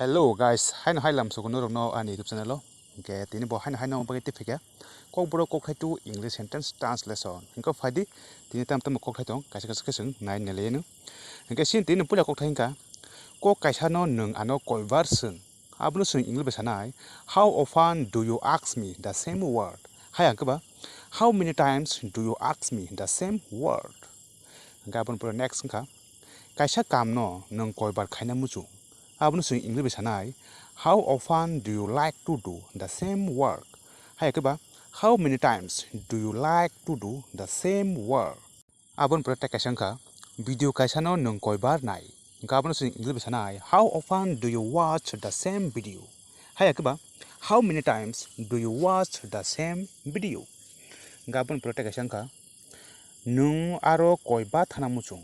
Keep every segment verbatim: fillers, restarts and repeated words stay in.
Hello guys, haino hai lamsugo norokno ani YouTube channel o. Hingke tini bo haino haino bagwi tei phikha. Kokborok kokthai two English sentence translation. Hingke phaidi tini tam tam kokthai tong kaisa kaisa khe chwng nai nai laiano. Hingke sin tini puila kokthai hingka. Kok kaisa no nwng ano koibar swng. Abono chwng English bai sanai, "How often do you ask me the same word?" Hai hingke ba, "How many times do you ask me the same word?" Hingke aboni pore next wngkha, kaisa kamno nwng koibar khaina muchung. Abono chwng English bai sanai, "How often do you like to do the same work?" Hai khe ba, "How many times do you like to do the same work?" Aboni pore tei kaisa wngkha, video kaisano nwng koibar nai. Hingke abono chwng English bai sanai, "How often do you watch the same video?" Hai khe ba, "How many times do you watch the same video?" Hingke aboni pore tei kaisa wngkha, nwng aro koiba thana muchung.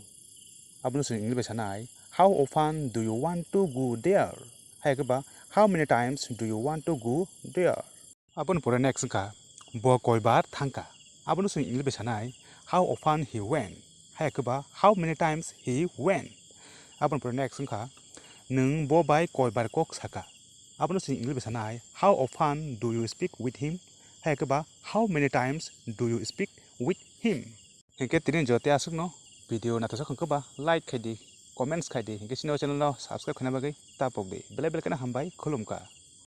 Abono chwng English bai sanai, "How often do you want to go there?" Hai khe ba, "How many times do you want to go there?" Aboni pore next wngkha, bo koibar thangkha. Abono chwng English bai sanai, "How often he went?" Hai khe ba, "How many times he went?" Aboni pore next wngkha, nwng bo bai koibar kok saka. Abono chwng English bai sanai, "How often do you speak with him?" Hai khe ba, "How many times do you speak with him?" Hingke tini jote aswkno video naithok wngkha ba like khai di, comments khai di, hingke chini o channel no subscribe khaina bagwi ta pok di. Belai belai kheno hambai, khulumkha.